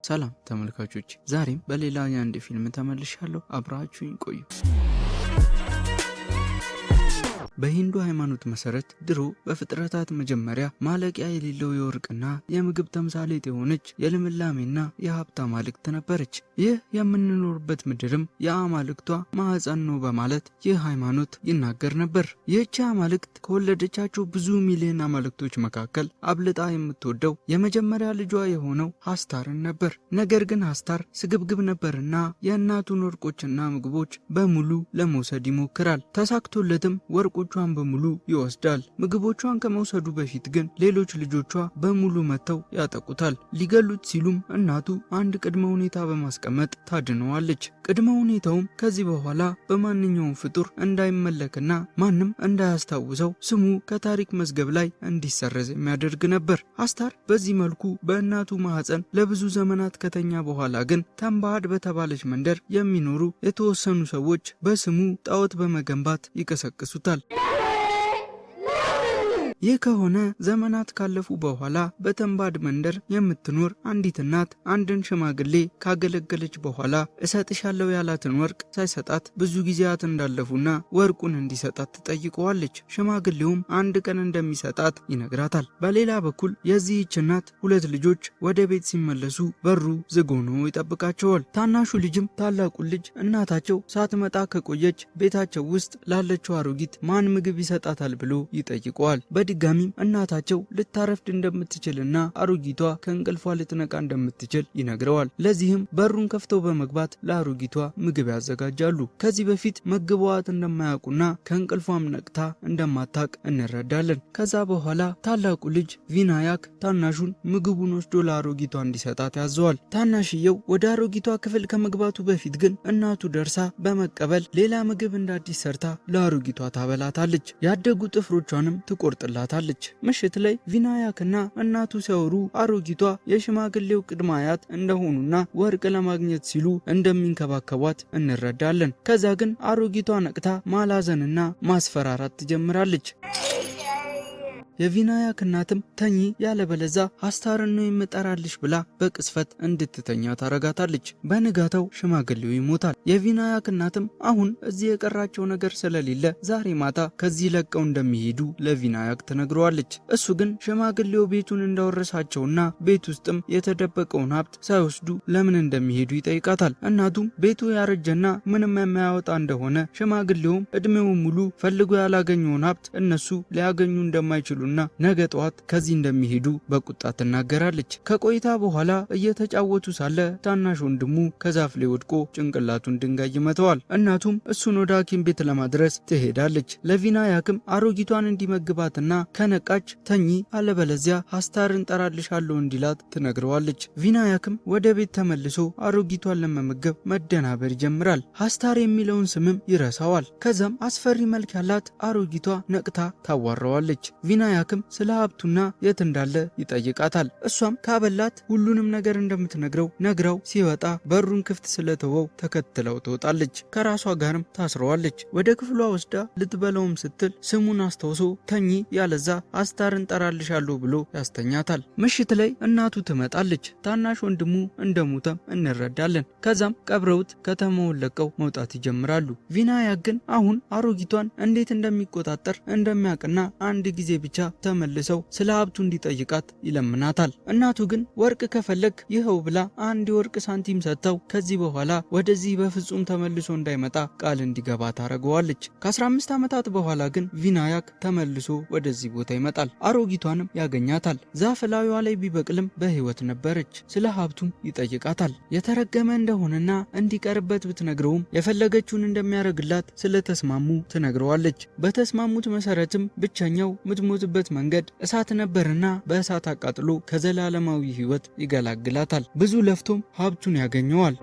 ሰላም ተመልካቾች፣ ዛሬም በሌላ የአንድ ፊልም ተመልሻለሁ። አብራችሁኝ ቆዩ። በሂንዱ ሃይማኖት መሰረት ድሮ በፍጥረታት መጀመሪያ ማለቂያ የሌለው የወርቅና የምግብ ተምሳሌት የሆነች የልምላሜና የሀብት አማልክት ነበረች። ይህ የምንኖርበት ምድርም የአማልክቷ ማዕፀን ነው በማለት ይህ ሃይማኖት ይናገር ነበር። ይህቺ አማልክት ከወለደቻቸው ብዙ ሚሊዮን አማልክቶች መካከል አብልጣ የምትወደው የመጀመሪያ ልጇ የሆነው ሀስታርን ነበር። ነገር ግን ሀስታር ስግብግብ ነበርና የእናቱን ወርቆችና ምግቦች በሙሉ ለመውሰድ ይሞክራል። ተሳክቶለትም ወርቆቿን በሙሉ ይወስዳል። ምግቦቿን ከመውሰዱ በፊት ግን ሌሎች ልጆቿ በሙሉ መጥተው ያጠቁታል። ሊገሉት ሲሉም እናቱ አንድ ቅድመ ሁኔታ በማስቀመጥ ታድነዋለች። ቅድመ ሁኔታውም ከዚህ በኋላ በማንኛውም ፍጡር እንዳይመለክና ማንም እንዳያስታውሰው ስሙ ከታሪክ መዝገብ ላይ እንዲሰረዝ የሚያደርግ ነበር። አስታር በዚህ መልኩ በእናቱ ማህፀን ለብዙ ዘመናት ከተኛ በኋላ ግን ተንባሃድ በተባለች መንደር የሚኖሩ የተወሰኑ ሰዎች በስሙ ጣዖት በመገንባት ይቀሰቅሱታል። ይህ ከሆነ ዘመናት ካለፉ በኋላ በተንባድ መንደር የምትኖር አንዲት እናት አንድን ሽማግሌ ካገለገለች በኋላ እሰጥሻለሁ ያላትን ወርቅ ሳይሰጣት ብዙ ጊዜያት እንዳለፉና ወርቁን እንዲሰጣት ትጠይቀዋለች። ሽማግሌውም አንድ ቀን እንደሚሰጣት ይነግራታል። በሌላ በኩል የዚህች እናት ሁለት ልጆች ወደ ቤት ሲመለሱ በሩ ዝግ ሆኖ ይጠብቃቸዋል። ታናሹ ልጅም ታላቁን ልጅ እናታቸው ሳትመጣ ከቆየች ቤታቸው ውስጥ ላለችው አሮጊት ማን ምግብ ይሰጣታል ብሎ ይጠይቀዋል። በድጋሚም እናታቸው ልታረፍድ እንደምትችልና አሮጊቷ ከእንቅልፏ ልትነቃ እንደምትችል ይነግረዋል። ለዚህም በሩን ከፍተው በመግባት ለአሮጊቷ ምግብ ያዘጋጃሉ። ከዚህ በፊት መግበዋት እንደማያውቁና ከእንቅልፏም ነቅታ እንደማታቅ እንረዳለን። ከዛ በኋላ ታላቁ ልጅ ቪናያክ ታናሹን ምግቡን ወስዶ ለአሮጊቷ እንዲሰጣት ያዘዋል። ታናሽየው ወደ አሮጊቷ ክፍል ከመግባቱ በፊት ግን እናቱ ደርሳ በመቀበል ሌላ ምግብ እንደ አዲስ ሰርታ ለአሮጊቷ ታበላታለች። ያደጉ ጥፍሮቿንም ትቆርጥላታለች። ምሽት ላይ ቪናያክና እናቱ ሲያወሩ አሮጊቷ የሽማግሌው ቅድመ አያት እንደሆኑና ወርቅ ለማግኘት ሲሉ እንደሚንከባከቧት እንረዳለን። ከዛ ግን አሮጊቷ ነቅታ ማላዘንና ማስፈራራት ትጀምራለች። የቪናያክ እናትም ተኚ ያለበለዛ አስታርን ነው የምጠራልሽ ብላ በቅጽበት እንድትተኛ ታረጋታለች። በንጋታው ሽማግሌው ይሞታል። የቪናያክ እናትም አሁን እዚህ የቀራቸው ነገር ስለሌለ ዛሬ ማታ ከዚህ ለቀው እንደሚሄዱ ለቪናያክ ትነግረዋለች። እሱ ግን ሽማግሌው ቤቱን እንዳወረሳቸውና ቤት ውስጥም የተደበቀውን ሀብት ሳይወስዱ ለምን እንደሚሄዱ ይጠይቃታል። እናቱም ቤቱ ያረጀና ምንም የማያወጣ እንደሆነ ሽማግሌውም እድሜውን ሙሉ ፈልጎ ያላገኘውን ሀብት እነሱ ሊያገኙ እንደማይችሉ እና ነገ ጠዋት ከዚህ እንደሚሄዱ በቁጣ ትናገራለች። ከቆይታ በኋላ እየተጫወቱ ሳለ ታናሽ ወንድሙ ከዛፍ ላይ ወድቆ ጭንቅላቱን ድንጋይ ይመተዋል። እናቱም እሱን ወደ ሐኪም ቤት ለማድረስ ትሄዳለች። ለቪናያክም አሮጊቷን እንዲመግባትና ከነቃች ተኚ አለበለዚያ ሀስታርን ጠራልሻለሁ እንዲላት ትነግረዋለች። ቪናያክም ወደ ቤት ተመልሶ አሮጊቷን ለመመገብ መደናበር ይጀምራል። ሀስታር የሚለውን ስምም ይረሳዋል። ከዛም አስፈሪ መልክ ያላት አሮጊቷ ነቅታ ታዋራዋለች። ቪናያክም ስለ ሀብቱና የት እንዳለ ይጠይቃታል። እሷም ካበላት ሁሉንም ነገር እንደምትነግረው ነግራው ሲወጣ በሩን ክፍት ስለተወው ተከትለው ትወጣለች። ከራሷ ጋርም ታስረዋለች። ወደ ክፍሏ ወስዳ ልትበላውም ስትል ስሙን አስታውሶ ተኚ ያለዛ አስታርን ጠራልሻለሁ ብሎ ያስተኛታል። ምሽት ላይ እናቱ ትመጣለች። ታናሽ ወንድሙ እንደሞተም እንረዳለን። ከዛም ቀብረውት ከተማውን ለቀው መውጣት ይጀምራሉ። ቪናያክ ግን አሁን አሮጊቷን እንዴት እንደሚቆጣጠር እንደሚያውቅና አንድ ጊዜ ብቻ ተመልሰው ስለ ሀብቱ እንዲጠይቃት ይለምናታል። እናቱ ግን ወርቅ ከፈለግ ይኸው ብላ አንድ የወርቅ ሳንቲም ሰጥተው ከዚህ በኋላ ወደዚህ በፍጹም ተመልሶ እንዳይመጣ ቃል እንዲገባ ታደርገዋለች። ከ15 ዓመታት በኋላ ግን ቪናያክ ተመልሶ ወደዚህ ቦታ ይመጣል። አሮጊቷንም ያገኛታል። ዛፍ ላዩዋ ላይ ቢበቅልም በህይወት ነበረች። ስለ ሀብቱም ይጠይቃታል። የተረገመ እንደሆነና እንዲቀርበት ብትነግረውም የፈለገችውን እንደሚያደርግላት ስለተስማሙ ትነግረዋለች። በተስማሙት መሰረትም ብቸኛው ምትሞትበት መንገድ እሳት ነበርና በእሳት አቃጥሎ ከዘላለማዊ ህይወት ይገላግላታል። ብዙ ለፍቶም ሀብቱን ያገኘዋል።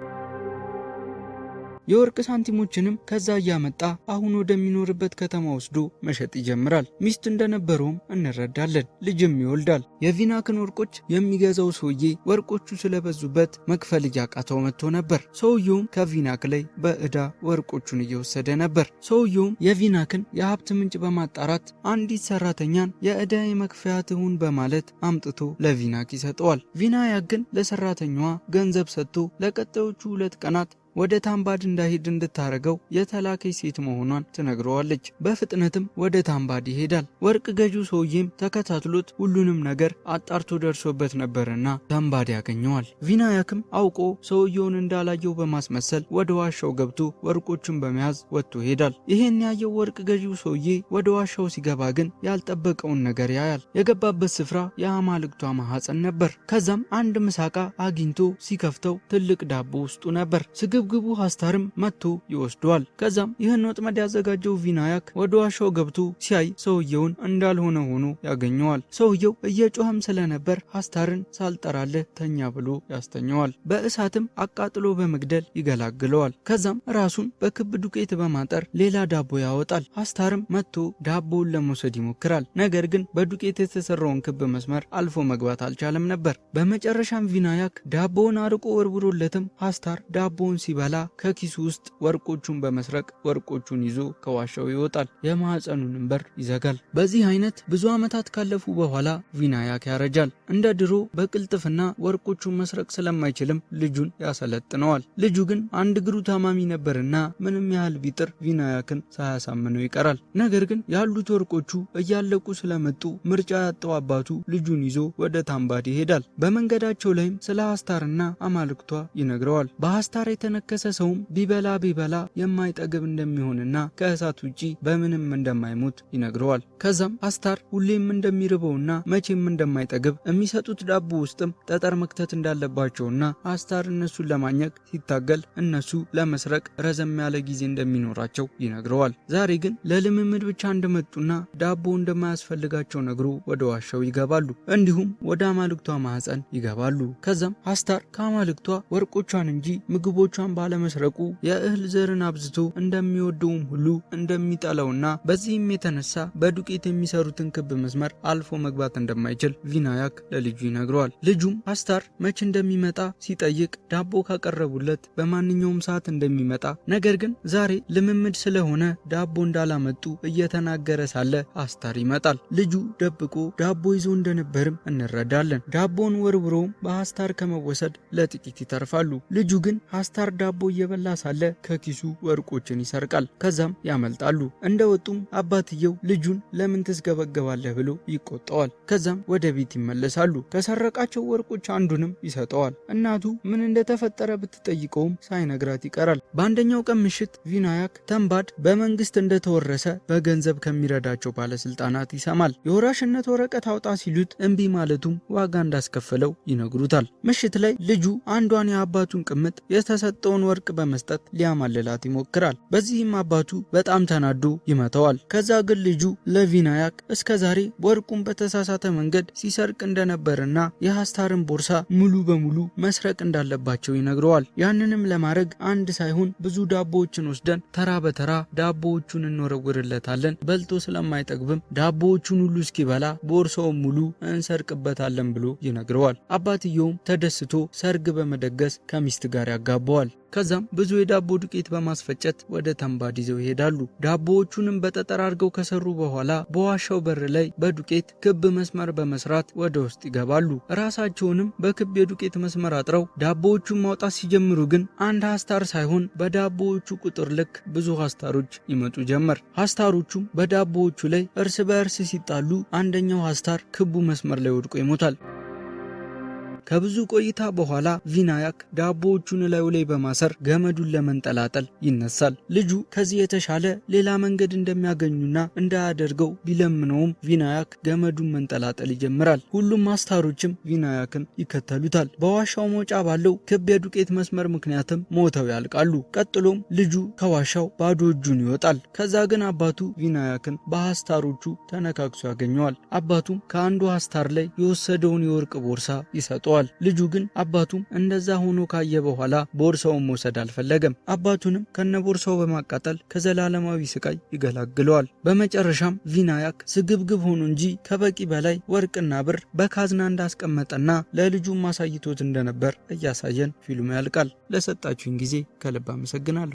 የወርቅ ሳንቲሞችንም ከዛ እያመጣ አሁን ወደሚኖርበት ከተማ ወስዶ መሸጥ ይጀምራል። ሚስት እንደነበረውም እንረዳለን። ልጅም ይወልዳል። የቪናክን ወርቆች የሚገዛው ሰውዬ ወርቆቹ ስለበዙበት መክፈል እያቃተው መጥቶ ነበር። ሰውየውም ከቪናክ ላይ በዕዳ ወርቆቹን እየወሰደ ነበር። ሰውየውም የቪናክን የሀብት ምንጭ በማጣራት አንዲት ሰራተኛን የዕዳ የመክፈያ ትሁን በማለት አምጥቶ ለቪናክ ይሰጠዋል። ቪናያክ ግን ለሰራተኛዋ ገንዘብ ሰጥቶ ለቀጣዮቹ 2 ቀናት ወደ ታምባድ እንዳይሄድ እንድታረገው የተላከች ሴት መሆኗን ትነግረዋለች። በፍጥነትም ወደ ታምባድ ይሄዳል። ወርቅ ገዢው ሰውዬም ተከታትሎት ሁሉንም ነገር አጣርቶ ደርሶበት ነበርና ታምባድ ያገኘዋል። ቪናያክም አውቆ ሰውየውን እንዳላየው በማስመሰል ወደ ዋሻው ገብቶ ወርቆቹን በመያዝ ወጥቶ ይሄዳል። ይሄን ያየው ወርቅ ገዢው ሰውዬ ወደ ዋሻው ሲገባ ግን ያልጠበቀውን ነገር ያያል። የገባበት ስፍራ የአማልክቷ ማሐፀን ነበር። ከዛም አንድ ምሳቃ አግኝቶ ሲከፍተው ትልቅ ዳቦ ውስጡ ነበር። ስግብግቡ ሀስታርም መጥቶ ይወስደዋል። ከዛም ይህን ወጥመድ ያዘጋጀው ቪናያክ ወደ ዋሻው ገብቶ ሲያይ ሰውየውን እንዳልሆነ ሆኖ ያገኘዋል። ሰውየው እየጮኸም ስለነበር ሀስታርን ሳልጠራልህ ተኛ ብሎ ያስተኘዋል። በእሳትም አቃጥሎ በመግደል ይገላግለዋል። ከዛም ራሱን በክብ ዱቄት በማጠር ሌላ ዳቦ ያወጣል። ሀስታርም መጥቶ ዳቦውን ለመውሰድ ይሞክራል። ነገር ግን በዱቄት የተሰራውን ክብ መስመር አልፎ መግባት አልቻለም ነበር። በመጨረሻም ቪናያክ ዳቦውን አርቆ ወርውሮለትም ሀስታር ዳቦውን ሲበላ ከኪሱ ውስጥ ወርቆቹን በመስረቅ ወርቆቹን ይዞ ከዋሻው ይወጣል። የማዕፀኑንም በር ይዘጋል። በዚህ አይነት ብዙ ዓመታት ካለፉ በኋላ ቪናያክ ያረጃል። እንደ ድሮ በቅልጥፍና ወርቆቹን መስረቅ ስለማይችልም ልጁን ያሰለጥነዋል። ልጁ ግን አንድ እግሩ ታማሚ ነበርና ምንም ያህል ቢጥር ቪናያክን ሳያሳምነው ይቀራል። ነገር ግን ያሉት ወርቆቹ እያለቁ ስለመጡ ምርጫ ያጣው አባቱ ልጁን ይዞ ወደ ታምባድ ይሄዳል። በመንገዳቸው ላይም ስለ ሀስታርና አማልክቷ ይነግረዋል። በሀስታር የተነከሰ ሰውም ቢበላ ቢበላ የማይጠግብ እንደሚሆንና ከእሳት ውጪ በምንም እንደማይሞት ይነግረዋል። ከዛም ሀስታር ሁሌም እንደሚርበውና መቼም እንደማይጠግብ የሚሰጡት ዳቦ ውስጥም ጠጠር መክተት እንዳለባቸውና ሀስታር እነሱን ለማኘክ ሲታገል እነሱ ለመስረቅ ረዘም ያለ ጊዜ እንደሚኖራቸው ይነግረዋል። ዛሬ ግን ለልምምድ ብቻ እንደመጡና ዳቦ እንደማያስፈልጋቸው ነግሮ ወደ ዋሻው ይገባሉ። እንዲሁም ወደ አማልክቷ ማህፀን ይገባሉ። ከዛም ሀስታር ከአማልክቷ ወርቆቿን እንጂ ምግቦቿን ባለመስረቁ የእህል ዘርን አብዝቶ እንደሚወደውም ሁሉ እንደሚጠላውና በዚህም የተነሳ በዱቄት የሚሰሩትን ክብ መስመር አልፎ መግባት እንደማይችል ቪናያክ ለልጁ ይነግረዋል። ልጁም ሀስታር መቼ እንደሚመጣ ሲጠይቅ ዳቦ ካቀረቡለት በማንኛውም ሰዓት እንደሚመጣ፣ ነገር ግን ዛሬ ልምምድ ስለሆነ ዳቦ እንዳላመጡ እየተናገረ ሳለ ሀስታር ይመጣል። ልጁ ደብቆ ዳቦ ይዞ እንደነበርም እንረዳለን። ዳቦን ወርውሮም በሀስታር ከመወሰድ ለጥቂት ይተርፋሉ። ልጁ ግን ሀስታር ዳቦ እየበላ ሳለ ከኪሱ ወርቆችን ይሰርቃል። ከዛም ያመልጣሉ። እንደወጡም አባትየው ልጁን ለምን ትስገበገባለህ ብሎ ይቆጣዋል። ከዛም ወደ ቤት ይመለሳሉ። ከሰረቃቸው ወርቆች አንዱንም ይሰጠዋል። እናቱ ምን እንደተፈጠረ ብትጠይቀውም ሳይነግራት ይቀራል። በአንደኛው ቀን ምሽት ቪናያክ ተንባድ በመንግስት እንደተወረሰ በገንዘብ ከሚረዳቸው ባለስልጣናት ይሰማል። የወራሽነት ወረቀት አውጣ ሲሉት እምቢ ማለቱም ዋጋ እንዳስከፈለው ይነግሩታል። ምሽት ላይ ልጁ አንዷን የአባቱን ቅምጥ የተሰጠውን ወርቅ በመስጠት ሊያማልላት ይሞክራል። በዚህም አባቱ በጣም ተናዶ ይመታዋል። ከዛ ግን ልጁ ለቪናያክ እስከ ዛሬ ወርቁን በተሳሳተ መንገድ ሲሰርቅ እንደነበርና የሀስታርን ቦርሳ ሙሉ በሙሉ መስረቅ እንዳለባቸው ይነግረዋል። ያንንም ለማድረግ አንድ ሳይሆን ብዙ ዳቦዎችን ወስደን ተራ በተራ ዳቦዎቹን እንወረውርለታለን። በልቶ ስለማይጠግብም ዳቦዎቹን ሁሉ እስኪበላ ቦርሳውን ሙሉ እንሰርቅበታለን ብሎ ይነግረዋል። አባትየውም ተደስቶ ሰርግ በመደገስ ከሚስት ጋር ያጋባዋል። ከዛም ብዙ የዳቦ ዱቄት በማስፈጨት ወደ ተንባድ ይዘው ይሄዳሉ። ዳቦዎቹንም በጠጠር አድርገው ከሰሩ በኋላ በዋሻው በር ላይ በዱቄት ክብ መስመር በመስራት ወደ ውስጥ ይገባሉ። ራሳቸውንም በክብ የዱቄት መስመር አጥረው ዳቦዎቹን ማውጣት ሲጀምሩ ግን አንድ ሀስታር ሳይሆን በዳቦዎቹ ቁጥር ልክ ብዙ ሀስታሮች ይመጡ ጀመር። ሀስታሮቹም በዳቦዎቹ ላይ እርስ በእርስ ሲጣሉ አንደኛው ሀስታር ክቡ መስመር ላይ ወድቆ ይሞታል። ከብዙ ቆይታ በኋላ ቪናያክ ዳቦዎቹን እላዩ ላይ በማሰር ገመዱን ለመንጠላጠል ይነሳል። ልጁ ከዚህ የተሻለ ሌላ መንገድ እንደሚያገኙና እንዳያደርገው ቢለምነውም ቪናያክ ገመዱን መንጠላጠል ይጀምራል። ሁሉም ሀስታሮችም ቪናያክን ይከተሉታል። በዋሻው መውጫ ባለው ክብ የዱቄት መስመር ምክንያትም ሞተው ያልቃሉ። ቀጥሎም ልጁ ከዋሻው ባዶ እጁን ይወጣል። ከዛ ግን አባቱ ቪናያክን በሀስታሮቹ ተነካክሶ ያገኘዋል። አባቱም ከአንዱ ሀስታር ላይ የወሰደውን የወርቅ ቦርሳ ይሰጠዋል። ይሰጠዋል። ልጁ ግን አባቱም እንደዛ ሆኖ ካየ በኋላ ቦርሳውን መውሰድ አልፈለገም። አባቱንም ከነ ቦርሳው በማቃጠል ከዘላለማዊ ስቃይ ይገላግለዋል። በመጨረሻም ቪናያክ ስግብግብ ሆኖ እንጂ ከበቂ በላይ ወርቅና ብር በካዝና እንዳስቀመጠና ለልጁም አሳይቶት እንደነበር እያሳየን ፊልሙ ያልቃል። ለሰጣችሁኝ ጊዜ ከልብ አመሰግናለሁ።